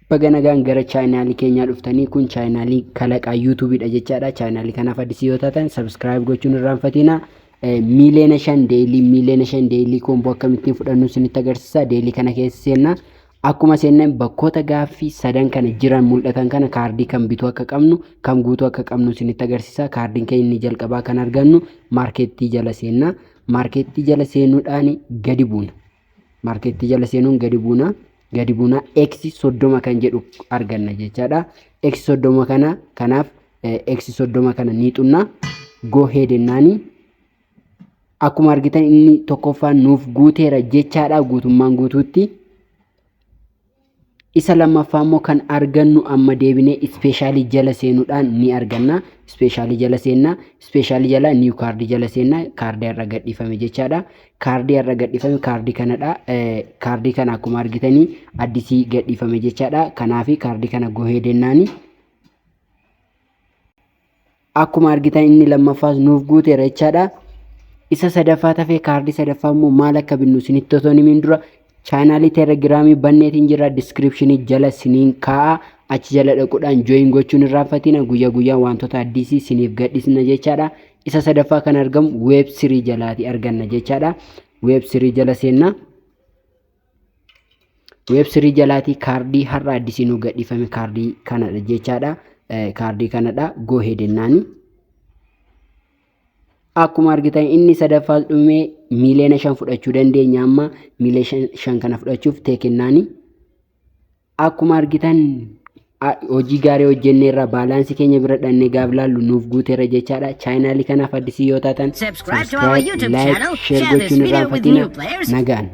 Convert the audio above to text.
Baga nagaan gara chaanaalii keenyaa dhuftanii. Kun chaanaalii kalaqaa YouTubeiidha jechaadha. Chaanaalii kanaaf addisii yoo taatan subscribe gochuun irraanfatina. 5 miiliyoona daily, 5 miiliyoona daily combo akkamittiin fudhannu isinitti agarsiisa. Daily kana keessa seenna. Akkuma seennan bakkoota gaaffii sadan kana jiran mul'atan kana kaardii kan bituu akka qabnu, kan guutuu akka qabnu isinitti agarsiisa. Kaardiin keenya inni jalqabaa kan argannu marketii jala seenna. Marketii jala seenuudhaan gadi buuna. Marketii jala seenuun gadi buuna. Gadi buuna, X30 kan jedhu arganna jechaadha. X30 kana, kanaaf X30 kana ni xunna. Go ahead jennaani. Akkuma argitan inni tokkoffaan nuuf guuteera jechaadha guutummaan guutuutti. Isa lammaffaa immoo kan argannu amma deebinee specialii jala seenuudhaan ni arganna. Specialii jala seenna. Specialii jala new cardii jala seenna. Kaardii har'a gadhiifame jechaadha. Kaardii har'a gadhiifame kaardii kanadha. Kaardii kana akkuma argitanii addisii gadhiifame jechaadha. Kanaaf kaardii kana go ahead jennaani. Akkuma argitan inni lammaffaas nuuf guuteera jechaadha. Isa sadaffaa tafee, kaardii sadaffaa immoo maal akka binnu isinitti otoo hin himin dura chaanaalii Telegramii banneetiin jira, descriptionii jala siniin kaa'a. Achi jala dhaquudhaan join gochuun irraanfatina. Guyyaa guyyaan wantoota addisii siniif gadhiisna jechaadha. Isa sadaffaa kan argamu Web3 jalaati arganna jechaadha. Web3 jala seenna. Web3 jalaatii kaardii har'a addisii nu gadhiifame kaardii kanadha jechaadha. Kaardii kanadha, go ahead jennaani. Akkuma argitan inni sadaffaas dhumee 5 miiliyoona fudhachuu dandeenya. Amma 5 miiliyoona kana fudhachuuf take jennaani. Akkuma argitan hojii gaarii hojjenneerra. Balanceii keenya bira dhannee gaaf laallu nuuf guuteera jechaadha. Chaanaalii kanaaf addisii yoo taatan Subscribe to our YouTube like, channel, share share this gochuun video with irraanfatina. new players, Nagaan.